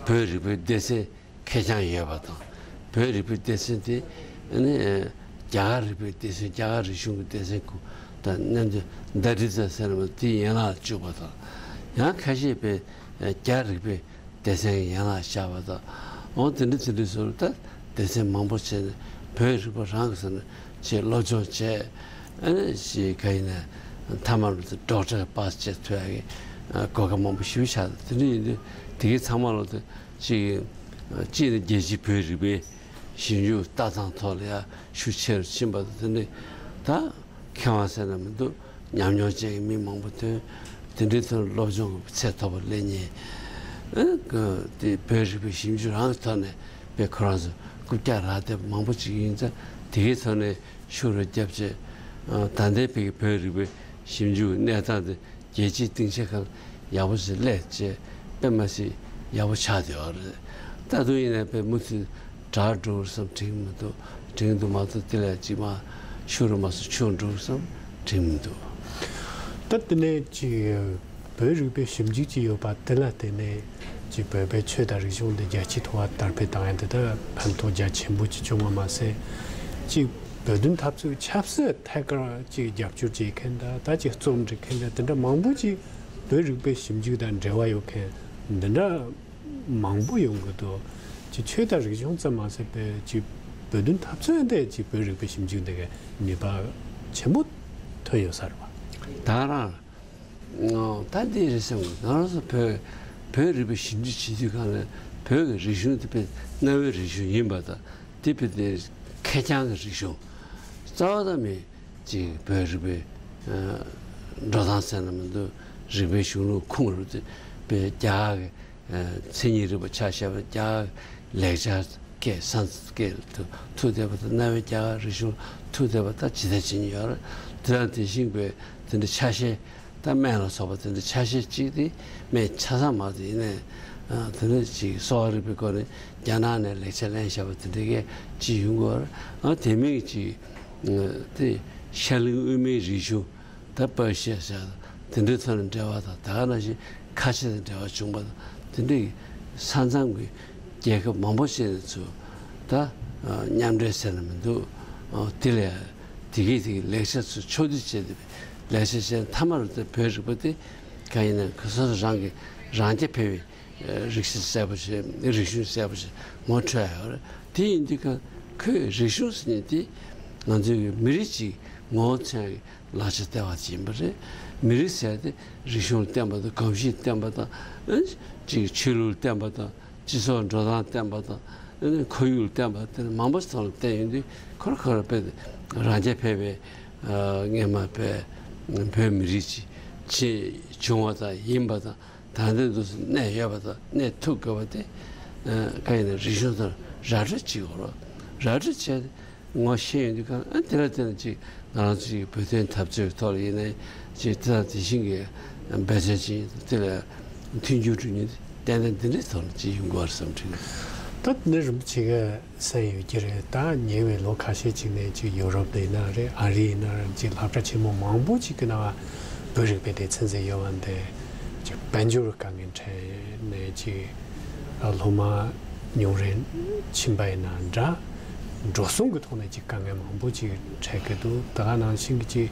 བོད་རིག་པའི་སྡེ་ཚན་ཁེར་རྐྱང་ཡོད་པ་དང་། བོད་རིག་པའི་སྡེ་ཚན་དེ་ཨ་ནི་རྒྱ་གར་རིག་པའི་སྡེ་ཚན་རྒྱ་གར་རིག་གཞུང་གི་སྡེ་ཚན་ཁུ་དང་མཉམ་དུ་ད་རི་ཙ་ཟེར་ན་མི་འདུག་དེའི་ཡན་ལག་བཅུག་པ་དང་། ཡང་ཁ་ཤས་པའི་རྒྱ་རིག་པའི་སྡེ་ཚན་གྱི་ཡན་ལག་བཞག་པ་དང་། འོ་དེ་འདྲ་དེ་འདྲ་ཟུར་ད་སྡེ་ཚན་མང་པོ་བྱས་ནས་བོད་རིག་པ་རང་གི་ཟེར་ན་ཅིག་སློབ་སྦྱོང་བྱས། ཨ་ནི་ཅིག་ག་ཡིན་ན་མཐའ་མར་ཌོག་ཊར་པཱ་སི་བྱེད་ཐུབ་ཡ་གི་གོ་སྐབས་མང་པོ་ཞེ་པོ་ཆགས། དེ་འདྲ་ཡིན་དུས་དེ་གའི་ཚང་མ་ལོ་དེ་ཅིག་ཅིག་ནི་རྒྱལ་སྤྱིའི་བོད་རིག་པའི་ཞིབ་འཇུག་ལྟ་སྟངས་ཐོག་ལ་ཡ་ཤུགས་ཆེ་རུ་ཕྱིན་པ་དང་། དེ་འདྲ་ད། མཁས་དབང་ཟེར་ན་མི་འདུག་ཉམས་མྱོང་ཅན་གྱི་མི་མང་པོ་ཐོན། དེ་འདྲའི་ཐོག་སློབ་སྦྱོང་གི་ཚད་མཐོ་པོ་སླེབས་མཁན། ཨ་གི་དེ་བོད་རིག་པའི་ཞིབ་འཇུག་རང་གི་ཐོག་ནས་དཔེ་ཁོ་རང་ཚོ་རྐུབ་བཀྱག་རག་བསྡད་པ་མང་པོ་ཅིག་ཡིན་ཙང་། དེ་གའི་ཐོག་ནས་ཤུགས་རུ་བརྒྱབ་བྱས། ཨ་ད་ལྟའི་བོད་ཀྱི་བོད་རིག་པའི་ཞིབ་འཇུག་གནས་སྟངས་དེ་རྒྱལ་སྤྱིའི་སྡིངས་ཆ་ཁག་ཡག་པོ་ཞིག་སླེབས་བྱས། དཔེ་མ་སྲིད་ཡག་པོ་ཆགས་བསྡད་ཡོད་རེད། ད་དུང་ཡིན་ན་དཔེ་མུ་མཐུད་དྲག་འགྲོ་བསམ་དྲན་གྱི་མི་འདུག་དྲན་གྱི་འདུག་མ་གཏོགས་དེ་ལས་ཅིག་མ་ཤུགས་རུ་མ་སོང་ཆུང་འགྲོ་བསམ་དྲན་གྱི་མི་འདུག་ད་དེ་ནས་ཅིག་བོད་རིག་པའི་ཞིབ་འཇུག་ཅིག་ཡོད་པ་དེ་ལ་བརྟེན་ནས་ཅིག་བོད་པའི་ཆོས་དང་རིག་གཞུང་འདི་རྒྱལ་སྤྱིའི་ཐོག་ལ་དར་སྤེལ་བཏང་ཡ་འདི་ད་ཕན་ཐོགས་རྒྱ་ཆེན་པོ་ཅིག་བྱུང་བ་མ་ཟད། ཅིག་བོད་དོན་འཐབ་རྩོད་ཆབ་སྲིད་ཐད་ཀར་ཅིག་རྒྱབ་སྐྱོར་བྱེད་མཁན་དང་། ད་ཅིག་རྩོམ་འབྲི་མཁན་དང་། དེ་འདྲ་མང་པོ་ཅིག་བོད་རིག་པའི་ཞིབ་འཇུག་དང་འབྲེལ་བ་ཡོད་མཁན་འདི་འདྲ་མང་པོ་ཡོང་གི་འདུག་ཅིག་ཆོས་དང་རིག་གཞུང་ཙམ་མ་ཟད་པའི་ཅིག་བོད་དོན་འཐབ་རྩོད་འདི་ཅིག་བོད་རིག་པའི་ཞིབ་འཇུག་འདི་གའི་ནུས་པ་ཆེན་པོ་ཐོན་ཡོད་ས་རེད་པ། ད་རང་ད་འདི་རེད་བསམ་གི། ང་རང་ཚོ་བོད་བོད་རིག་པའི་ཞིབ་འཇུག་བྱེད་དུས་སྒང་ལ་བོད་ཀྱི་རིག་གཞུང་དེ་དཔེ་གནའ་བོའི་རིག་གཞུང་ཡིན་པ་དང་། དེ་དཔེ་དེ་ཁེར་རྐྱང་གི་རིག་གཞུང་རྩ་བ་ཙམ་མེད་ཅིག་བོད་རིག་པའི་ཨ་འགྲོ་སྟངས་ཟེར་ན་མི་འདུག་རིག་པའི་གཞུང་ལུགས་ཁུངས་རུ་དེ་དཔེ་རྒྱ་གར་གྱི་ཨ་མཚན་ཉིད་རིག་པ་ཆ་བཞག་པ་རྒྱ་གར་གྱི་ལེགས་སྦྱར་སྐད་སཾ་སྐྲྀཏ་སྐད་དུ་ཐུག་བསྡད་པ་དང་། གནའ་བོའི་རྒྱ་གར་རིག་གཞུང་ཐུག་བསྡད་པ་ད་ཇི་ལྟར་བྱེད་ཀྱི་ཡོད་རེད། དེ་དང་དེ་བཞིན་པའི་དེ་འདྲ་ཆ་ཤས། ད་སྨན་ལ་སོགས་པ་དེ་འདྲ་ཆ་ཤས་གཅིག་དེ་སྨན་ཆ་ཚང་མ་དེ་ཡིན་ནའི། ཨ་དེ་ནས་ཅིག་གསོ་བ་རིག་པའི་སྐོར་ནས་རྒྱ་ནག་ནས་ལེགས་ཆ་ལེན་བཞག་པ་དེ་འདྲ་གས་ཅིག་ཡོང་གི་ཡོད་རེད། ཨ་དེ་མིན་ཅིག་ཨ་དེ་ཤར་གླིང་དབུས་མའི་རིག་གཞུང་། ད་པར་ཤི་ཡ་ཟེར་དེ་འདྲའི་ཐོག་ནས་འབྲེལ་བ་དང་། ད་ག་ནང་བཞིན་ཁ་ཆེ་དང་འབྲེལ་བ་བྱུང་བ་དང་། དེ་འདྲའི་ས་མཚམས་ཀྱི་རྒྱལ་ཁབ་མང་པོ་ཞིག་ནས་ཚུར་ད་ཨ་མཉམ་འབྲེལ་ཟེར་ན་མི་འདུག་ཨ་དེ་ལས་དེ་གའི་དེ་གའི་ལེགས་ཆ་ཚུར་ཕྱོགས་བསྡུས་བྱས་ཏེ། ལེགས་ཆ་བྱས་མཐའ་མར་དེ་བོད་རིག་པ་དེ་ག་ཡིན་ན་ཁོ་སོ་སོ་རང་གི་རང་རྐྱ་འཕེར་བའི་ཨ་རིག་གཞུང་གསལ་པོ་ཞིག་རིག་གཞུང་གསལ་པོ་ཞིག་ངོ་འཕྲོད་ཡོད་རེད། དེ་ཡིན་དུས་ཀ་ཁོས་རིག་གཞུང་ཟེར་མཁན་དེ་ང་ཚོའི་མི་རིགས་ཀྱི་ངོ་བོ་མཚོན་ཡག་གི་ལག་ཆ་ལྟེ་བ་ཅིག་ཡིན་པ་རེད། མི་རིགས་ཟེར་ཡག་དེ་རིག་གཞུང་ལ་བརྟེན་པ་དང་། གོམས་གཤིས་ལ་བརྟེན་པ་དང་། ཨ་ཅིག་ཆོས་ལུགས་ལ་བརྟེན་པ་དང་། སྤྱི་ཚོགས་འགྲོ་སྟངས་ལ་བརྟེན་པ་དང་། ཨ་ནི་ཁོར་ཡུག་ལ་བརྟེན་པ་དེ་མང་པོ་ཞིག་ཐོག་ལ་བརྟེན་ཡོང་དུས། ཁོ་རང་ཁོ་རང་དཔེ་རང་རྐྱ་འཕེར་བའི་ཨ་སྔོན་མ་དཔེ་བོད་མི་རིགས་ཅིག་ཅིག་བྱུང་བ་དང་ཡིན་པ་དང་། ད་ལྟའི་དུས་སུ་གནས་ཡོད་པ་དང་གནས་ཐུབ་དགོས་པ་དེ་ཨ་ག་ཡིན་ན་རིག་གཞུང་དང་ར་སྤྲོད་བྱེད་དགོས་རེད། ར་སྤྲོད་བྱས་ངོ་ཤེས་ཡོང་དུས་ཀ། ཨ་དེ་ལ་བརྟེན་ནས་ཅིག་ང་རང་ཚོ་ཅིག་བོད་དོན་འཐབ་རྩོད་ཀྱི་ཐོག་ལ་ཡིན་ནའི་ཅིག་དེ་དང་དེ་བཞིན་གྱི་འབད་བརྩོན་བྱེད་དེ་ལ་མཐུན་འགྱུར་འགྲོ་མཁན་ཏན་ཏན་འདི་འདྲའི་ཐོག་ལ་ཅིག་ཡོང་དགོས་རེད་བསམ་དྲན། ད་ནི་རིན་པོ་ཆེ་གིས་གསན་ཡོད་ཀྱི་རེད། ད་ཉེ་བའི་ལོ་ཁ་ཤས་ཅིག་ནས་ཅིག་ཡོ་རོབ་དེ་ཡིན་ན་རེད། ཨ་རི་ཡིན་ན་རེད། ཅིག་སློབ་གྲྭ་ཆེན་མོ་མང་པོ་ཅིག་གི་ནང་བོད་རིག་པའི་སྡེ་ཚན་ཟེར་ཡོད་པ་འདི་ཅིག་དཔལ་འབྱོར་དཀའ་ངལ་འཕྲད་ནས་ཅིག་སློབ་མ་ཉུང་རུ་ཕྱིན་པ་ཡིན་ན་འདྲ། འགྲོ་སོང་གི་ཐོག་ནས་ཅིག་དཀའ་ངལ་མང་པོ་ཅིག་འཕྲད་ཀྱི་འདུག་ད་ག་ནང་བཞིན་གྱི་ཅིག་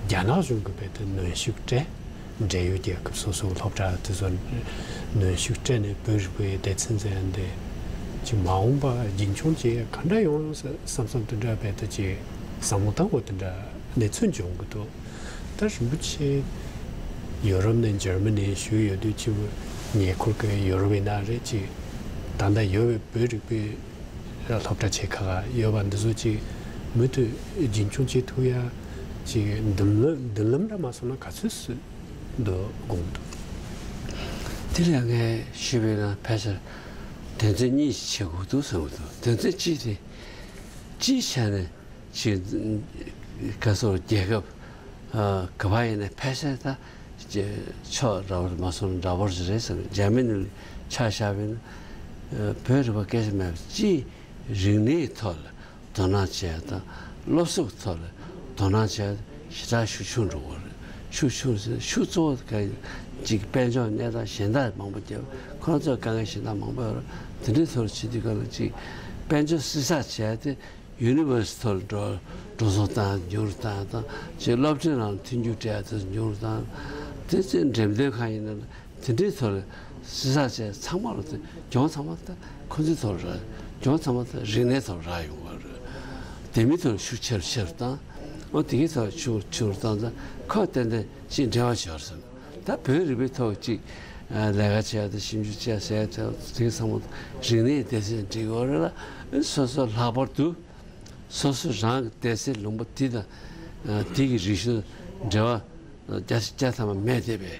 རྒྱ་ནག་གཞུང་གིས་རྦད་དེ་གནོན་ཤུགས་སྤྲད། འབྲེལ་ཡོད་རྒྱལ་ཁབ་སོ་སོའི་སློབ་གྲྭ་དེ་ཚོར་གནོན་ཤུགས་སྤྲད་ནས་བོད་རིག་པའི་སྡེ་ཚན་ཟེར་ཡ་འདི་ཅིག་མ་འོངས་པ་རྒྱུན་འཁྱོངས་བྱེད་ཡ་ག་འདྲ་ཡོང་ཡོང་བསམ་བསམ་དེ་འདྲ་བས་ད་ཅིག་བསམ་བློ་བཏང་དགོས་དེ་འདྲ་གནས་ཚུལ་འབྱུང་གི་འདུག་ད་རིན་པོ་ཆེ་ཡོ་རོབ་ནས་འཇར་མ་ནི་བཞུགས་ཡོད་དུས་ཅིག་ཉེ་འཁོར་གྱི་ཡོ་རོབ་ཡིན་ན་རེད། ཅིག་ད་ལྟ་ཡོད་པའི་བོད་རིག་པའི་སློབ་གྲྭ་ཆེ་ཁག་ཡོད་པ་འདི་ཚོ་ཅིག་མུ་མཐུད་རྒྱུན་འཁྱོངས་བྱེད་ཐུབ་ཡ་ཅིག་མདུན་ལམ་མདུན་ལམ་འདྲ་མ་སོང་ན་ག་ཚོད་སུ་འདུག་དགོངས་འདུག་དེ་ལས་ངས་ཞུས་པའི་ནང་ཕལ་ཆེར་དོན་ཚན་གཉིས་ཤིག་བྱེད་དགོས་འདུག་བསམ་གྱི་འདུག་དོན་ཚན་གཅིག་དེ་སྤྱིའི་ཆ་ནས་ཅིག་ག་སོགས་རྒྱལ་ཁབ་ག་བ་ཡིན་ན་ཕལ་ཆེར་ད་ཕྱོགས་འདྲ་བོར་མ་སོང་འདྲ་བོར་ཞིག་རེད་བསམ། འཇར་མ་ནི་ལ་ཆ་བཞག་པ་ཡིན་ན་བོད་རིག་པ་སྐད་ཆ་མེད་པ་སྤྱིའི་རིག་གནས་ཐོག་ལ་དོ་སྣང་བྱས་དང་སློབ་གསོའི་ཐོག་ལ་དོ་སྣང་བྱས་ཞེ་དྲག་ཤུགས་ཆུང་འགྲོ་གི་རེད། ཤུགས་ཆུང་ཟེར་ཤུགས་གཙོ་བོ་ག་ཅིག་དཔལ་འབྱོར་གནས་སྟངས་གཞན་དག་མང་པོ་རྒྱབ་ཁོ་རང་ཚོར་དཀའ་ངལ་གཞན་དག་མང་པོ་ཡོད་རེད། དེ་འདྲའི་ཐོག་ལ་བྱེད་དུས་སྐབས་ལ་ཅིག་དཔལ་འབྱོར་བསྲི་ཚགས་བྱས་ཏེ་ཡུ་ནི་ཝར་སི་ཐོག་ལ་འགྲོ་འགྲོ་སོང་བཏང་ཉུང་རུ་བཏང་དང་ཅིག་སློབ་གྲྭའི་ནང་ལ་མཐུན་འགྱུར་སྤྲད་ཡ་དེ་ཉུང་རུ་བཏང་དེ་ཚོའི་འགྲེམས་སྟོན་ཁང་ཡིན་ན། དེ་འདྲའི་ཐོག་ལ་བསྲི་ཚགས་བྱས་ཚང་མ་ལ་དེ་གྱོང་ཚང་མ་ད་ཁོ་ཚོའི་ཐོག་ལ་རག་གྱོང་ཚང་མ་ད་རིག་གནས་ཐོག་ལ་རག་ཡོང་བ་རེད། དེ་མིན་ཐོག་ལ་ཤུགས་ཆེ་རུ་ཆེ་རུ་བཏང་། ཨོ་དེ་གའི་ཐོག་ལ་ཤུགས་ཆེ་རུ་བཏང་ཙང་ཁོ་ཏན་ཏན་ཅིག་འབྲེལ་བ་ཆགས་སོང་། ད་བོད་རིག་པའི་ཐོག་ཅིག་ལས་ཀ་བྱས་ཏེ་ཞིབ་འཇུག་བྱས་ཟེར་ཡ་དེ་ཚང་མ་རིག་གནས་སྡེ་ཚན་འགྲིག་ཡོད་རེད་ལ་སོ་སོ་ལྷག་པར་དུ། སོ་སོ་རང་གི་སྡེ་ཚན་ལུང་པ་དེ་དང་དེ་གི་རིག་གཞུང་འབྲེལ་བ་རྒྱ་ཆེ་རྒྱ་ཐ་མ་མེད་བསྡད་པའི་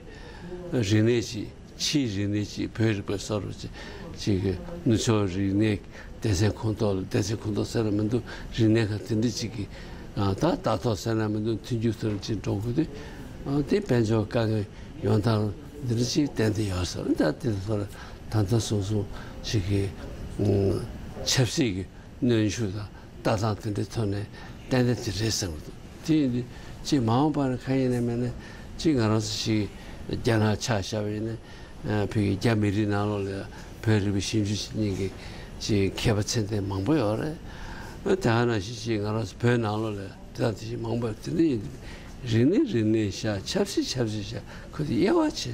རིག་གནས་ཅིག་ཕྱིའི་རིག་གནས་ཅིག་བོད་རིག་པའི་བཟོ་འདྲ་ཅིག་ཅིག་གི་ནུབ་ཕྱོགས་རིག་གནས་སྡེ་ཚན་ཁོངས་གཏོགས་ལ་སྡེ་ཚན་ཁོངས་གཏོགས་ཟེར་ན་མི་འདུག་རིག་གནས་ཁང་དེ་འདྲ་ཅིག་གི་ད་ལྟ་ཐོག་ཟེར་ན་མི་འདུག་མཐུན་འགྱུར་ཐོག་ཅིག་འགྲོ་དགོས་དུས་དེ་དཔལ་འབྱོར་དཀའ་ངལ་ཡོང་སྟངས་འདི་འདྲ་ཅིག་ཏན་ཏན་ཡོད་ཟེར། ད་དེ་ཚོ་ལ་ད་ལྟ་སོང་སོང་ཅིག་གི་ཆབ་སྲིད་ཀྱི་གནོན་ཤུགས་དང་ལྟ་སྟངས་དེ་འདྲའི་ཐོག་ནས་ཏན་ཏན་དེ་རེད་བསམ་གྱི་འདུག་དེ་ཡིན་དུས་ཅིག་མ་འོངས་པ་ན་གང་ཡིན་ནའི་མིན་ནའི་ཅིག་ང་རང་ཚོ་ཞིག་རྒྱ་ནག་ཆ་བཞག་པ་ཡིན་ན་བོད་ཀྱི་རྒྱ་མི་རིགས་ནང་ལོགས་ལ་བོད་རིག་པའི་ཞིབ་འཇུག་བྱེད་མཁན་གྱི་ཅིག་མཁས་པ་ཚད་ལྡན་མང་པོ་ཡོད་རེད། དེ་ག་ནང་བཞིན་ཅིག་ང་རང་ཚོ་བོད་ནང་ལོགས་ལ་དེ་དང་དེ་བཞིན་མང་པོ་ཡོད། དེ་འདྲ་ཡིན་དུས་རིག་གནས་རིག་གནས་བཞག་ཆབ་སྲིད་ཆབ་སྲིད་བཞག་ཁོ་ཚོ་དབྱེ་བ་ཕྱེ་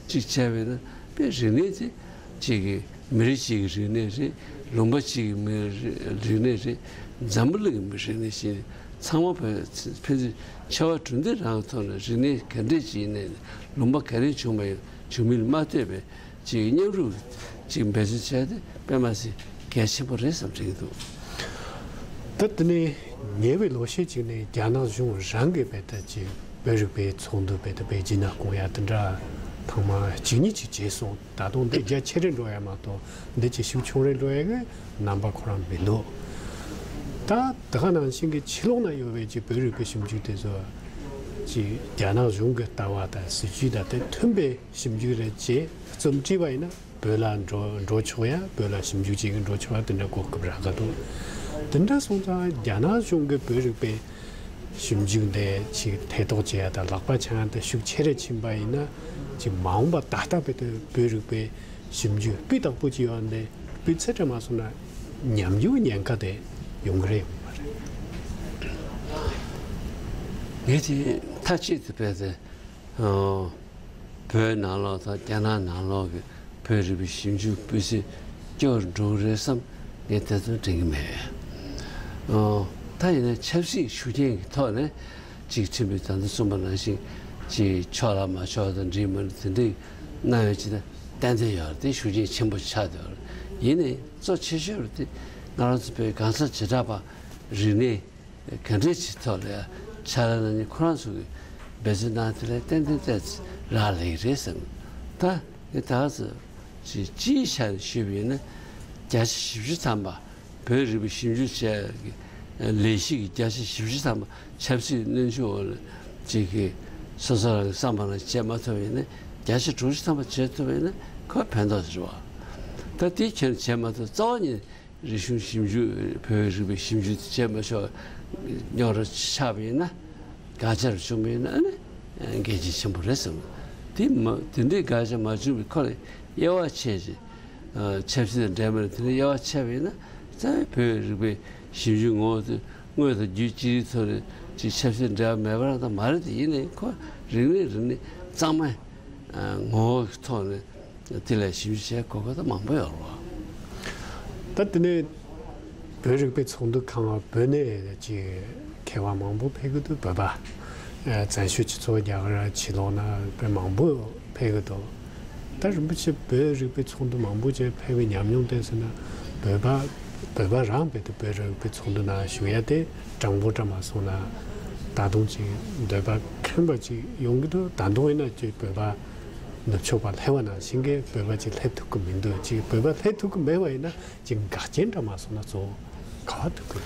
ཅིག་བྱས་པ་ཡིན་ན་དཔེ་རིག་གནས་དེ། གཅིག་གི་མི་རིགས་གཅིག་གི་རིག་གནས་རེད། ལུང་པ་གཅིག་གི་མི་རིགས་རིག་གནས་རེད། འཛམ་བུ་གླིང་གི་མི་རིག་གནས་ཤིག་ཚང་མ་ཕན་ཕན་ཚུན་ཆེ་བ་གྲུ་འདེགས་རང་གི་ཐོག་ནས་རིག་གནས་ག་འདྲས་ཅིག་ཡིན་ནའི་ལུང་པ་ག་རེ་བྱུང་བ་ཡང་བྱུང་མིན་ལ་མ་ལྟོས་པའི་གཅིག་མཉམ་རུབ་གཅིག་འབད་བརྩོན་བྱས་ཏེ་དཔེ་མ་སྲིད་གལ་ཆེན་པོ་རེད་བསམ་དྲན་གྱི་འདུག་ད་དེ་ནས་ཉེ་བའི་ལོ་ཤས་ཅིག་ནས་རྒྱ་ནག་གཞུང་རང་གིས་བལ་ཏ་ཅིག་བོད་རིག་པའི་ཚོགས་འདུ་བལ་ཏ་པེ་ཅིན་ན་སྐོང་ཡ་དེ་འདྲ་ཐེངས་མ་གཅིག་གཉིས་ཅིག་བྱས་སོང་། ད་དུང་འདི་རྒྱ་ཆེ་རུ་འགྲོ་ཡ་མ་གཏོགས་འདི་ཅིག་ཤུགས་ཆུང་རུ་འགྲོ་ཡ་གི་རྣམ་པ་ཁོ་རང་མི་འདུག་ད་དེ་ག་ནང་བཞིན་གྱི་ཕྱི་ལོགས་ན་ཡོད་པའི་ཅིག་བོད་རིག་པའི་ཞིབ་འཇུག་དེ་ཚོ་ཅིག་རྒྱ་ནག་གཞུང་གི་ལྟ་བ་དང་སྲིད་ཇུས་དང་དེ་མཐུན་པའི་ཞིབ་འཇུག་རེ་བྱས་རྩོམ་བྲིས་པ་ཡིན་ན། བོད་ལ་འགྲོ་འགྲོ་ཆོག་ཡ། བོད་ལ་ཞིབ་འཇུག་བྱེད་མཁན་འགྲོ་ཆོག་ཡ་དེ་འདྲ་གོ་སྐབས་རག་གི་འདུག་དེ་འདྲ་སོང་ཙང་རྒྱ་ནག་གཞུང་གིས་བོད་རིག་པའི་ཞིབ་འཇུག་འདི་ཅིག་ཐེ་གཏོགས་བྱེད་ཡ་དང་ལག་པ་འཆང་ཡ་དེ་ཤུགས་ཆེ་རུ་ཕྱིན་པ་ཡིན་ན་ཅིག་མ་འོངས་པ་ད་ལྟ་བར་དུ་བོད་རིག་པའི་ཞིབ་འཇུག་སྤུས་དག་པོ་ཅིག་ཡོད་འདི་སྤུས་ཚད་བྲལ་མ་སོང་ན་ཉམས་འགྱུར་ཉེན་ཁ་དེ་ཡོང་གི་རེད་ཡོང་མ་རེད། ངས་དེ་མཐའ་གཅིག་ཏུ་བས་ཏེ། བོད་ནང་ལོགས་དང་རྒྱ་ནག་ནང་ལོགས་ཀྱི་བོད་རིག་པའི་ཞིབ་འཇུག་སྤུས་ཚད་སྐྱོ་རུ་འགྲོ་གི་རེད་བསམ་ངས་དེ་ཚོ་དྲན་གྱི་མེད། ད་ཡིན་ན་ཆབ་སྲིད་ཤུགས་རྐྱེན་གྱི་ཐོག་ནས་ཅིག་ཁྲིམས་དཔོན་ད་ལྟ་གསུངས་པ་ནང་བཞིན་ཅིག་ཕྱོགས་ལ་མ་ཕྱོགས་དང་འགྲིག་མ་འགྲིག་དེ་འདྲའི་གནང་ཡོད་ཅིག་ན་ཏན་ཏན་ཡོད་རེད། དེ་ཤུགས་རྐྱེན་ཆེན་པོ་ཆགས་བསྡད་ཡོད་རེད། ཡིན་ནའི་གཙོ་ཆེ་ཤོས་རེད་དེ་ང་རང་ཚོ་བོད་གང་ཟག་བྱེ་བྲག་པ་རིག་གནས། ག་འདྲས་ཅིག་ཐོག་ལ་ཡང་ཕྱག་ལས་གནང་མཁན་ཁོ་རང་ཚོ་གིས་འབད་བརྩོན་གནང་དེ་ལ་ཏན་ཏན་ཏན་རག་ལས་ཀྱི་རེད་བསམ། ད་ངས་ད་ག་ཚོད་ཅིག་སྤྱིའི་ཆ་ནས་ཞུས་པ་ཡིན་ན་བརྒྱ་ཆ་བཞི་བཅུ་ཐམ་པ་བོད་རིག་པའི་ཞིབ་འཇུག་བྱས་ཀྱི་ལས་གཞི་གི་བརྒྱ་ཆ་བཞི་བཅུ་ཐམ་པ་ཆབ་སྲིད་གནོན་ཤུགས་འོག་ལ་ཅིག་གི་སོ་སོ་རང་གི་བསམ་པ་རང་བྱེད་མ་ཐུབ་པ་ཡིན་ན་བརྒྱ་ཆ་དྲུག་ཅུ་ཐམ་པ་བྱེད་ཐུབ་པ་ཡིན་ན་ཁོ་ཕན་ཐོགས་རེད་བ། ད་དེ་ཁྱོན་བྱེད་མ་ཐུབ་རྩ་བ་ཉིད། རིག་གཞུང་ཞིབ་འཇུག་བོད་རིག་པའི་ཞིབ་འཇུག་དེ་བྱས་མ་ཆོག་རྙོག་དྲ་ཆགས་པ་ཡིན་ན་དགག་བྱ་རུ་བྱུང་བ་ཡིན་ན་ཨ་ནི་འགན་འཁྱེར་ཆེན་པོ་རེད་བསམ། དེ་མ་དེ་འདྲའི་དགག་བྱ་མ་བྱུང་བའི་ཁོ་ལ་དབྱེ་བ་ཕྱེ་ཅིག་ཆབ་སྲིད་དང་འབྲེལ་མེད་ལ་དེ་འདྲའི་དབྱེ་བ་ཕྱེ་བ་ཡིན་ན་རྩ་བའི་བོད་རིག་པའི་ཞིབ་འཇུག་ངོ་བོ་དེ་དངོས་དང་བརྒྱུད་ཅི་རིགས་ཐོག་ནས་ཅིག་ཆབ་སྲིད་འབྲེལ་བ་མེད་པ་རང་ད་མ་རེད། དེ་ཡིན་ནའི་ཁོ་རིག་གནས་རིག་གནས་ གཙང་མའི་ངོ་བོ་གི་ཐོག་ནས་དེ་ལ་ཞིབ་འཇུག་བྱེད་དགོས་པ་ད་མང་པོ་ཡོད་རེད་བ། ད་དེ་ནས་བོད་རིག་པའི་ཚོགས་འདུ་ཁང་བ་བོད་ནས་ཀྱི་མཁས་པ་མང་པོ་ཕེབས་ཀྱི་འདུག་བོད་པ། བཙན་བྱོལ་སྤྱི་ཚོགས་རྒྱ་གར་ཕྱི་ལོགས་ན་བོད་མང་པོ་ཕེབས་ཀྱི་འདུག་ད་རིན་པོ་ཆེ་བོད་རིག་པའི་ཚོགས་འདུ་མང་པོ་ཅིག་ཕེབས་པའི་ཉམས་མྱོང་བསྟན་ཟེར་ན། བོད་པ་བོད་པ་རང་བོད་དུ་བོད་རིག་པའི་ཚོགས་འདུ་ནང་ཞུགས་ཡ་དེ་དྲང་པོ་འདྲ་མ་སོང་ན་ད་དུང་ཅིག་འདོད་པ་ཁེངས་པ་ཅིག་ཡོང་གི་འདུག་ད་དུང་ཡིན་ན་ཅིག་བོད་པ་ནུབ་ཕྱོགས་པ་སླེབས་པ་ནང་བཞིན་གྱི་བོད་པ་ཅིག་སླེབས་ཐུབ་ཀྱི་མི་འདུག་ཅིག་བོད་པ་སླེབས་ཐུབ་ཀྱི་མེད་པ་ཡིན་ན་ཅིག་འགག་རྐྱེན་འདྲ་མ་སོང་ན་གཙོ་བོ་ག་བ་ཐུག་གི།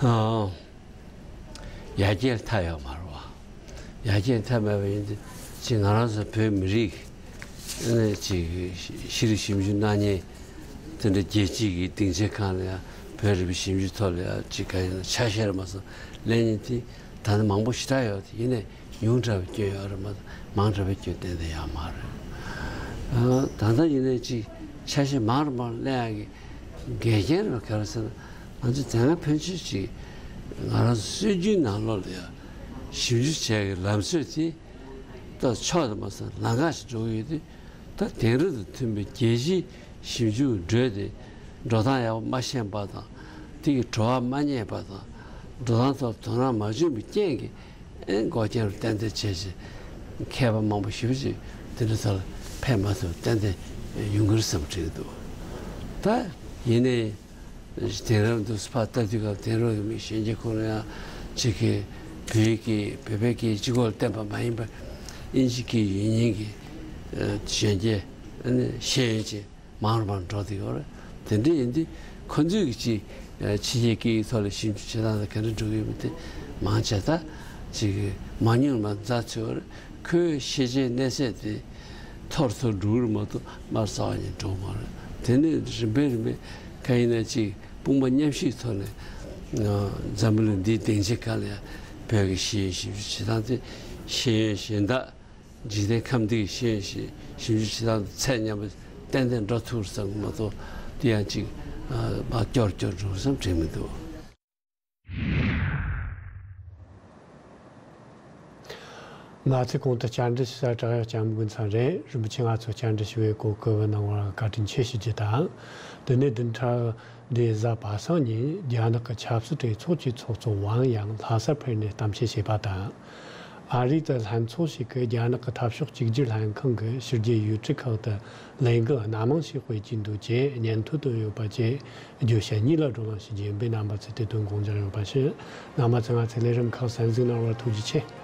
ཨ། ཡར་རྒྱས་ཐབས་ཡོད་མ་རེད་བ། ཡར་རྒྱས་ཐབས་མེད་པ་ཡིན་དུས་ཅིག་ང་རང་ཚོ་བོད་མི་རིགས་ནས་ཅིག་ཤེས་རིག་ཞིབ་འཇུག་གནང་མཁན་དེ་འདྲ་རྒྱལ་སྤྱི་གི་སྡིངས་ཆ་ཁག་ལ་ཡང་བོད་རིག་པའི་ཞིབ་འཇུག་ཐོག་ལ་ཡང་ཅིག་ག་ཡིན་ན་ཆ་ཤས་རེད་མ་སོང་ལེན་མཁན་དེ་ད་ནི་མང་པོ་ཞེ་དྲག་ཡོད་དེ་ཡིན་ནའི་ཉུང་དྲགས་པའི་སྐྱོན་ཡོད་རེད་མ་གཏོགས་མང་དྲགས་པའི་སྐྱོན་ཏན་ཏན་ཡོད་མ་རེད། ཨ། ད་ལྟ་ཡིན་ནའི་ཅིག་ཆ་ཤས་མང་རུ་མང་རུ་ལེན་ཡག་གི་འགལ་རྐྱེན་རེད་པ་ག་རེ་ཟེར་ན། ང་ཚོ་དེ་སྔ་ཕན་ཆད་ཅིག་ང་རང་ཚོ་སྲོལ་རྒྱུན་ནང་ལོགས་ལ་ཡང་ཞིབ་འཇུག་བྱས་ཀྱི་ལམ་སྲོལ་དེ་ད་ཕྱོགས་དང་མ་སོང་ལམ་ཁ་ཞིག་འགྲོ་གི་ཡོད་དུས། ད་དེང་རབས་དང་མཐུན་པའི་རྒྱལ་སྤྱིའི་ཞིབ་འཇུག་འགྲོས་དེ་འགྲོ་སྟངས་ཡག་པོ་མ་ཤེས་པ་དང་། དེ་གི་བྲོ་བ་མ་རྙེད་པ་དང་། འགྲོ་སྟངས་ཐོག་དོ་སྣང་མ་བྱུང་བའི་རྐྱེན་གྱིས། ཨེ། འགོག་རྐྱེན་རུ་ཏན་ཏན་བྱས་ཤིང་མཁས་པ་མང་པོ་ཞེ་པོ་ཅིག་དེ་འདྲ་ཚོ་ལ་ཕན་མ་ཐོགས་ཏན་ཏན་ཡོང་གི་རེད་བསམ་དྲན་གྱི་འདུག་ད་ཡིན་ནའི་དེང་རབས་འདུག་ཕར་ལྟ་དུས་སྐབས་དེང་རབས་ཀྱི་མི་གཞོན་སྐྱེས་ཁོ་རང་ཡང་ཅིག་གིས་བོད་ཀྱི་བོད་པའི་སྐད་གཅིག་པོ་ལ་བརྟེན་པ་མ་ཡིན་པར་དབྱིན་ཇི་སྐད་ཡོད་མཁན་གྱི་གཞོན་སྐྱེས་ཨ་ནི་ཤེས་ཡོན་ཅན་མང་རུ་མང་རུ་འགྲོ་བསྡད་ཡོད་རེད། དེ་འདྲ་ཡིན་དུས་ཁོ་ཚོས་ཀྱི་ཅིག་ཕྱི་རྒྱལ་སྐད་ཡིག་ཐོག་ལ་ཞིབ་འཇུག་བྱེད་སྟངས་དེ་ག་འདྲ་འགྲོ་གི་ཡོད་མེད་དེ་མང་ཆེ་ད་ཅིག་མང་ཉུང་མ་འཛའ་ཚོད་ཡོད་རེད། ཁོའི་ཤེས་བྱའི་གནས་ཚད་དེ་མཐོ་རུ་མཐོ་རུ་འགྲོ་གི་རེད་མ་གཏོགས་དམའ་རུ་རྩ་བ་ཉིད་འགྲོ་གི་མ་རེད། དེ་ནས་རིམ་པས་རིམ་པས་གང་ཡིན་ན་ཅིག་དཔུང་པ་མཉམ་གཤིབ་ཐོག་ནས་འཛམ་བུ་གླིང་འདིའི་སྡིངས་ཆ་ཁག་ལ་ཡང་བོད་ཀྱི་ཤེས་ཡོན་ཞིབ་འཇུག་བྱེད་སྟངས་དེ་ཤེས་ཡོན་གཞན་དག་འཇིག་རྟེན་ཁམས་འདི་གི་ཤེས་ཡོན་ཞིབ་ཞིབ་འཇུག་བྱེད་སྟངས་དང་ཚད་མཉམ་པ་ཏན་ཏན་འགྲོ་ཐུབ་རེད་བསམ་གི་མ་གཏོགས་དེ་ཡང་ཅིག་ཨ་མར་སྐྱོར་སྐྱོར་འགྲོ་བསམ་དྲན་མི་འདུག་ང་ཚོས་གོང་དུ་བཅར་འདྲི་ཞུ་ས་བྲག་གཡབ་སྐྱབས་མགོན་ཚང་རེད། རིན་པོ་ཆེ་ང་ཚོ་བཅར་འདྲི་ཞུ་བའི་གོ་སྐབས་གནང་བར་བཀའ་དྲིན་ཆེ་ཞུ་རྒྱུ་དང་། དེ་ནས་བདུན་ཕྲག་འདིའི་གཟའ་པ་སངས་ཉིན་རྒྱ་ནག་གི་ཆབ་སྲིད་གྲོས་ཚོགས་ཀྱི་ཚོགས་གཙོ་ཝང་ཡང་ལྷ་སར་ཕེབས་ནས་གཏམ་བཤད་བྱས་པ་དང་། ཨ་རིའི་ལྷན་ཚོགས་ཤིག་གིས་རྒྱ་ནག་གི་འཐབ་ཕྱོགས་གཅིག་གྱུར་ལྷན་ཁང་གི་ཕྱི་རྒྱལ་ཡུལ་གྲུ་ཁག་ཏུ་ལས་འགུལ་སྣ་མང་ཞིག་སྤེལ་གྱི་འདུག་ཅེས་སྙན་ཐོ་བཏོན་ཡོད་པ་བཅས་བརྗོད་བྱ་གཉིས་ལ་བགྲོ་གླེང་ཞུ་རྒྱུ་ཡིན་པས་རྣམ་པ་ཚོས་དེ་དོན་དགོངས་འཇགས་ཡོད་པ་ཞུ། རྣམ་པ་ཚོས་ང་ཚོའི་ལས་རིམ་ཁག་གསན་གཟིགས་གནང་བར་ཐུགས་རྗེ་ཆེ།